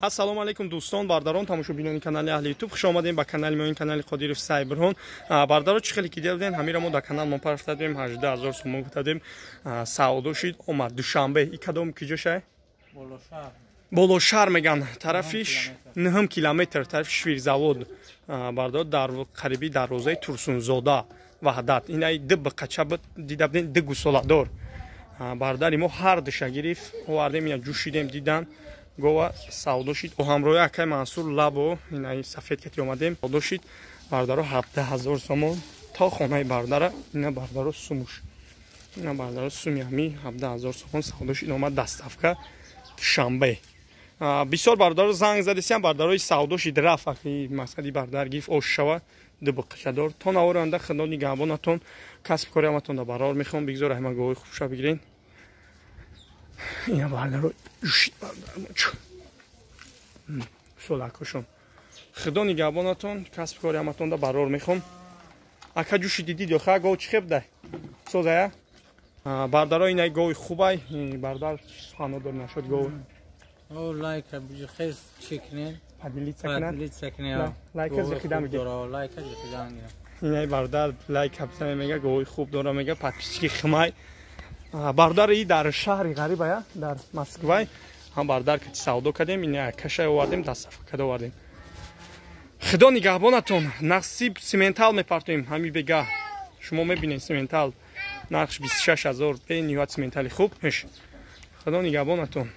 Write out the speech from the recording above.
Ассалому алайкум, дӯстон, бардарон, тамошобинони канали Аҳли Ютуб, хуш омадем ба канали мо, ин канали Қодиров Сайбирҳон. Бардаро, чӣ хеле ки дидем, ҳамира мо дар канал мо парафтадем, 18 000 сомон гуфтадем, савдо шид, омад Душанбе. И кадом киҷо шай? Болошаҳр меган, тарафиш 9 километр, тарафи Швирзавод. Бардаро, дар қариби дарвозаи Турсунзода, Ваҳдат. Инай ду бқача дида будем, ду гусоладор. Бардари мо ҳар душа гирифт, овардем, ина ҷӯшидем, дидан гова, савдо шид. Бо ҳамроҳи акай Мансур лабо инаи сафед кати омадем, савдо шид, бардаро, 17 000 сомон то хонаи бардара. Ина, бардаро, сумуш, ина, бардаро, суми ҳами 17 000 сомон савдо шид, омад доставка Душанбе. Бисёр бардаро занг задисиям, бардарои савдо шид, рафт, аки мақсади бардар гирифт, ош шава, ду буқишадор. То навори оянда худо нигаҳбонатон, касб кори ҳаматон да барор мехоҳам. Бигзор ҳама говои хубша бигирен. Ина, бардаро, ҷӯшид, бардармочу солакошон. Худо нигаҳбонатон, касб кори ҳаматон да барор мехоҳам. Ака, ҷӯшиди, дид ё ха, гов чӣ хеб дай созая? Бардаро, инай гови хубай. Бардар, сухано дор нашуд гов? Лайка хез чекне. Поделиться кунад. Поделиться кунад. Лайка зихида меги. Лайка зихида меги. Инай бардар лайка бизане мега, гови хуб дора мега, подписчики химай. Бардар, и дар шаҳри ғарибая, дар Москвай ҳам бардар кати савдо кардем, ина кашай овардем, доставка када овардем. Худо нигаҳбонатон. Насиб, симентал мепартоем ҳами бега, шумо мебинед, симентал нархш 26 000, бениҳоят симентали хуб. Худо нигаҳбонатон.